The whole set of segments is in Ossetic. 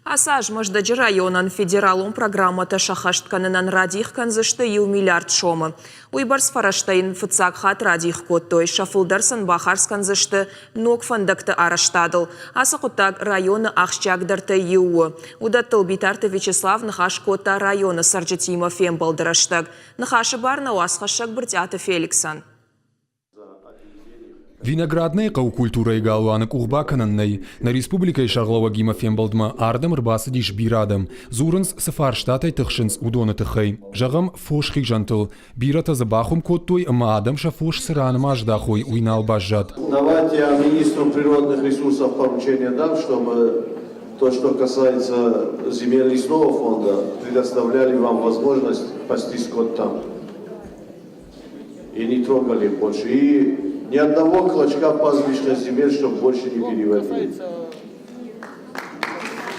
Ацы аз Мӕздӕджы районӕн федералон программӕтӕ сӕххӕст кӕнынӕн радих кӕндзысты иу миллиард сомы. Уыйбӕрц фӕрӕзтӕ йын фыццаг хатт радих кодтой, сӕ фылдӕр сын бахардз кӕндзысты ног фӕндӕгты арӕзтадыл. Ацы хъуыддаг районы ахсджиагдӕртӕй иу у. Уыдӕттыл Битарты Вячеслав ныхас кодта районы цӕрджытимӕ фембӕлды рӕстӕг. Ныхасы бар нӕ уацхӕссӕг Брытъиаты Феликсӕн. Винограднӕйы хъӕуы культурӕйы галуаны къух бакӕнӕн нӕй. Нӕ республикӕйы сӕргълӕууӕгимӕ фембӕлдмӕ ардӕм ӕрбацыдис бирӕ адӕм. Дзурынц, цы фарстатӕй тыхсынц, уыдоны тыххӕй. Зӕгъӕм, фосхизӕнтыл. Бирӕтӕ дзы бахуым кодтой ӕмӕ адӕм сӕ фос цы ранмӕ аздахой, уый нал баззад. Давайте я министру природных ресурсов поручение дам, чтобы то, что касается земель лесного фонда, предоставляли вам возможность пасти скот там. И не трогали больше. И ни одного клочка пастбищной земель, чтобы больше не переводили.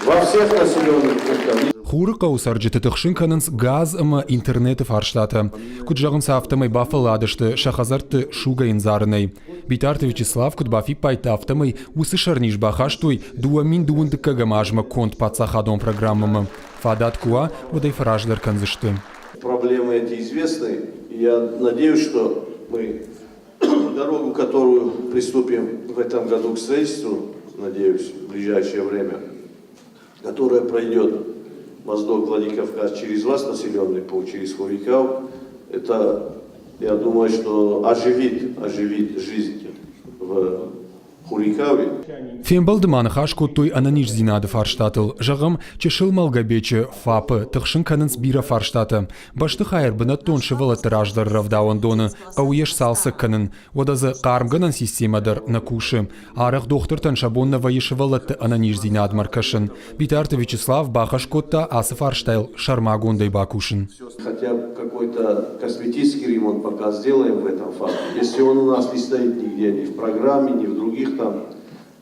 Во всех населенных пунктах. Хурыхъӕуы цӕрджыты тыхсын кӕнынц газ ӕмӕ интернеты фарстатӕ. Куыд зӕгъынц, афтӕмӕй бафӕлладысты сӕ хӕдзӕртты сугӕй ӕндзарынӕй. Битарты Вячеслав куыд бафиппайдта, афтӕмӕй уыцы сӕрниз бахастой 2002 дыккӕгӕм азмӕ конд паддзахадон программӕмӕ. Фадат куы уа, уӕд ӕй фӕраздӕр кӕндзысты. Проблемы эти известны. Я надеюсь, что мы дорогу, которую приступим в этом году к строительству, надеюсь, в ближайшее время, которая пройдет Моздок Владикавказ через вас, населенный пункт, через Хурикав, это, я думаю, что оживит, оживит жизнь в Хурикаве. Фембӕлды ма ныхас кодтой ӕнӕниздзинады фарстатыл. Зӕгъӕм, чысыл Малгобечы ФАП-ы тыхсын кӕнынц бирӕ фарстатӕ. Бӕстыхайы бынӕттон сывӕллӕтты раздӕры рӕвдауӕндоны хъӕуы йе сцалцӕг кӕнын. Уӕдӕ дзы хъармгӕнӕн системӕ дӕр нӕ кусы. Арӕх дохтыртӕн сӕ бон нӕ вӕййы сывӕллӕтты ӕнӕниздзинадмӕ ӕркӕсын. Битарты Вячеслав бахӕс кодта ацы фарстайыл сӕрмагондӕй бакусын. Хотя бы какой-то косметический ремонт пока сделаем в этом ФАПе. Если он у нас не стоит нигде, ни в программе, ни в других там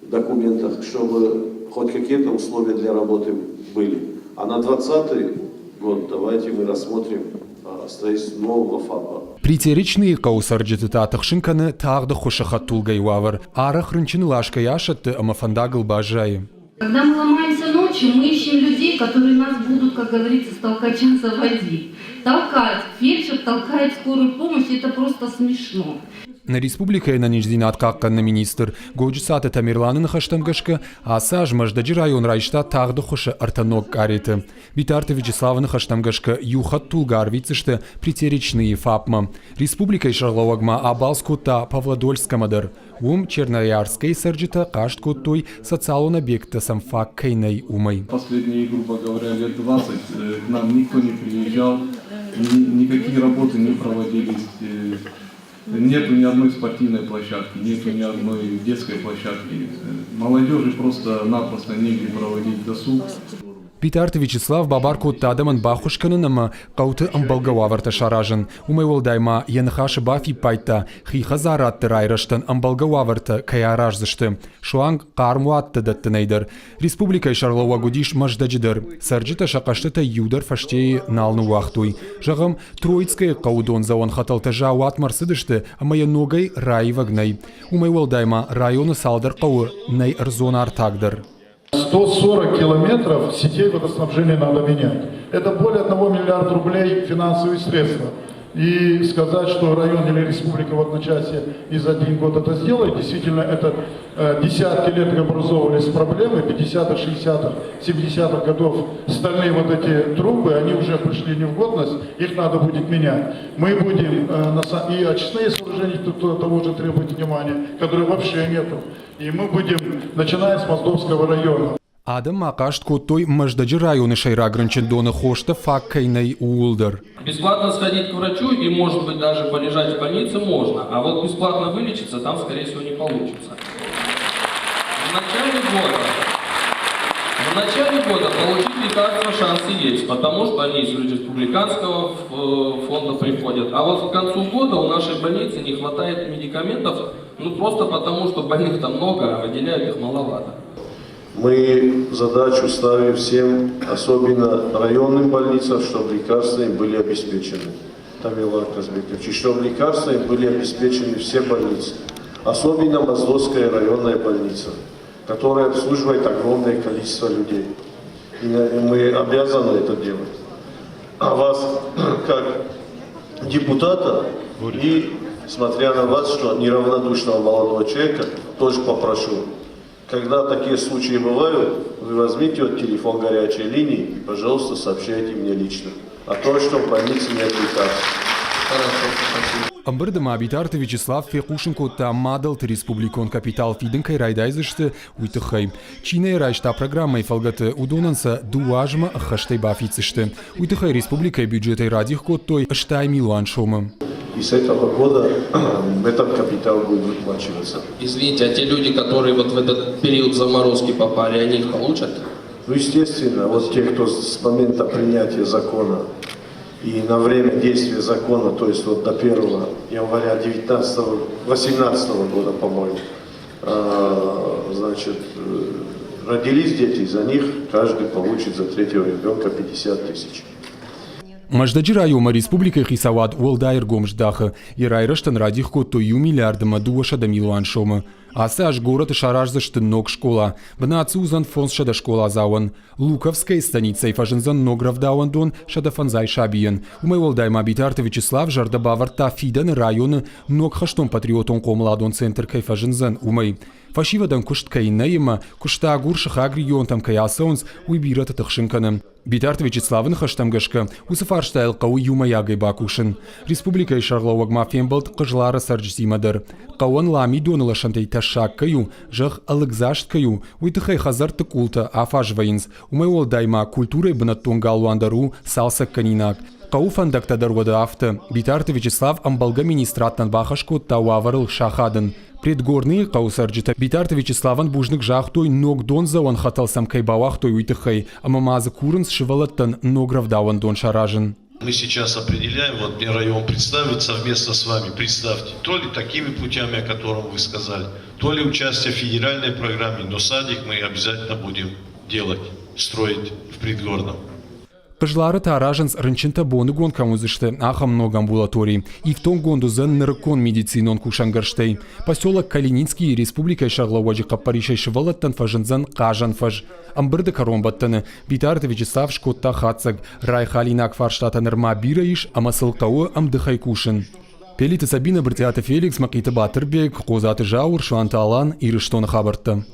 документах, чтобы хоть какие-то условия для работы были. А на 2020 год давайте мы рассмотрим строительство нового ФАПа. Притеречныйы хъӕуы цӕрджыты та тыхсын кӕны тагъд ӕххуысы хӕдтулгӕйы уавӕр. Арӕх рынчыны ласгӕ асӕтты ӕмӕ фӕндагыл баззайы. Когда мы ломаемся ночью, мы ищем людей, которые нас будут, как говорится, с толкача заводить. Толкать. Фельдшер толкает скорую помощь, это просто смешно. Нӕ республикӕйы ӕнӕниздзинад хъахъхъӕныны министр Годжысаты Тамерланы ныхӕстӕм гӕсгӕ, ацы аз Мӕздӕджы район райста тагъд ӕххуысы ӕртӕ ног къареты. Битарты Вячеславы ныхӕстӕм гӕсгӕ, иу хӕдтулгӕ арвитдзысты Притеречныйы ФАП-мӕ. Республикӕйы сӕргълӕууӕг ма абалц кодта Павлодольскӕмӕ дӕр. Уым Черноярскӕйы цӕрджытӕ хъаст кодтой, социалон объекттӕ сӕм фаг кӕй нӕй, уымӕй. Последние, грубо говоря, лет 20 к нам никто не приезжал, никакие работы не проводились. Нету ни одной спортивной площадки, нету ни одной детской площадки. Молодежи просто-напросто негде проводить досуг. Битарты Вячеслав бабар кодта адӕмӕн баххуыс кӕнын ӕмӕ хъӕуты ӕмбӕлгӕ уавӕртӕ саразын. Уымӕй уӕлдай ма йӕ ныхасы бафиппайдта, хи хӕдзарадты райрӕзтӕн ӕмбӕлгӕ уавӕртӕ кӕй араздзысты, суанг хъармуаттӕ дӕттынӕй дӕр. Республикӕйы сӕргълӕууӕг уыдис Мӕздӕджы дӕр. Цӕрджытӕ сӕ хъӕстытӕй иу дӕр фӕстейы нал ныууагътой. Зӕгъӕм, Троицкӕйы хъӕуы дондзӕуӕн хӕтӕлтӕ заууатмӕ ӕрцыдысты ӕмӕ йӕ ногӕй раивӕг нӕй. Уымӕй уӕлдай ма районы цалдӕр хъӕуы нӕй ӕрдзон артаг дӕр. 140 километров сетей водоснабжения надо менять. Это более 1 миллиарда рублей финансовые средства. И сказать, что район или республика в одночасье и за один год это сделает, действительно, это десятки лет образовывались проблемы, 50-х, 60-х, 70-х годов стальные вот эти трубы, они уже пришли не в годность, их надо будет менять. Мы будем, и очистные сооружения тут того же требуют внимания, которые вообще нету. И мы будем, начиная с Моздокского района. Адӕм ма хъаст кодтой Мӕздӕджы районы сӕйраг рынчындоны хостӕ фаг кӕй нӕй, ууыл дӕр. Бесплатно сходить к врачу и, может быть, даже полежать в больнице можно, а вот бесплатно вылечиться там, скорее всего, не получится. В начале года получить лекарства шансы есть, потому что они из республиканского фонда приходят. А вот к концу года у нашей больницы не хватает медикаментов, ну просто потому, что больных там много, а выделяют их маловато. Мы задачу ставим всем, особенно районным больницам, чтобы лекарствами были обеспечены. Тамерлан Казбекович, и чтобы лекарствами были обеспечены все больницы. Особенно Моздокская районная больница, которая обслуживает огромное количество людей. И мы обязаны это делать. А вас, как депутата, и смотря на вас, что неравнодушного молодого человека, тоже попрошу. Когда такие случаи бывают, вы возьмите вот телефон горячей линии и, пожалуйста, сообщайте мне лично о том, что в больнице нет лекарств. Хорошо, спасибо. Ӕмбырды ма Битарты Вячеслав фехъусын кодта, мадӕлты республикон капитал фидын кӕй райдайдзысты, уый тыххӕй. Чи нӕ райста программӕйы фӕлгӕты, уыдонӕн сӕ дыууӕ азмӕ ӕххӕстӕй бафиддзысты. Уый тыххӕй республикӕйы бюджетӕй радих кодтой 80 милуан сомы. И с этого года этот капитал будет выплачиваться. Извините, а те люди, которые вот в этот период заморозки попали, они их получат? Ну, естественно, вот те, кто с момента принятия закона и на время действия закона, то есть вот до 1 января 19 18 года, по-моему, значит, родились дети, за них каждый получит за третьего ребенка 50 тысяч. Мӕздӕджы районмӕ республикӕйы хицауад уӕлдай ӕргом здахы. Йӕ райрӕзтӕн радих кодтой 1 миллиард ӕмӕ 200 милуан сомы. Ацы аз горӕты сараздзысты ног скъола. Бынат дзы уыдзӕн 500 скъоладзауӕн. Луковскӕйы станицӕйы фӕзындзӕн ног рӕвдауӕндон 150 сабийӕн. Уымӕй уӕлдай ма Битарты Вячеслав зӕрдӕ бавӕрдта фидӕны районы ног хӕстон-патриотон хъомыладон центр кӕй фӕзындзӕн, уымӕй. Фӕсивӕдӕн куыст кӕй нӕй ӕмӕ куыстагур сыхаг регионтӕм кӕй ацӕуынц, уый бирӕты тыхсын кӕны. Битарты Вячеславы ныхӕстӕм гӕсгӕ, уыцы фарстайыл хъӕуы иумӕйагӕй бакусын. Республикӕйы сӕргълӕууӕг ма фембӕлд Хъызлары цӕрджытимӕ дӕр. Хъӕуӕн ламидоны лӕсӕнтӕй тӕссаг кӕй у, зӕхх ӕлыгдзаст кӕй у, уый тыххӕй хӕдзӕртты къултӕ афаз вӕййынц. Уымӕй уӕлдай ма культурӕйы бынӕттон галуан дӕр у цалцӕгкӕнинаг. Хъӕуы фӕндӕгтӕ дӕр уӕдӕ афтӕ. Битарты Вячеслав ӕмбӕлгӕ министрадтӕн бахӕс кодта уавӕрыл сахадын. Предгорныйы хъӕуы цӕрджытӕ Битарты Вячеславӕн бузныг загътой, ног дондзӕуӕн хӕтӕл сӕм кӕй бауагътой, уый тыххӕй, ӕмӕ ма дзы курынц сывӕллӕттӕн ног рӕвдауӕндон саразын. Мы сейчас определяем, вот мне район представит совместно с вами, представьте, то ли такими путями, о которых вы сказали, то ли участие в федеральной программе, но садик мы обязательно будем делать, строить в Предгорном. Хъызлары та аразынц рынчынтӕ боныгон кӕм уыдзысты, ахӕм ног амбулатори. Ифтонггонд уыдзӕн нырыккон медицинон кусӕнгӕрзтӕй. Поселок Калининскийы республикӕйы сӕргълӕууӕджы хъӕппӕрисӕй сывӕллӕттӕн фӕзындзӕн хъазӕн фӕз. Ӕмбырды кӕронбӕттӕны Битарты Вячеслав скодта хатдзӕг. Райхалинаг фарстатӕ нырма бирӕ ис ӕмӕ сыл хъӕуы ӕмдыхӕй кусын. Пелиты Сабина, Брытъиаты Феликс, Мӕхъиты Батырбег, Хъодзаты Зауыр, Суанты Алан, Ирыстоны хабӕрттӕ.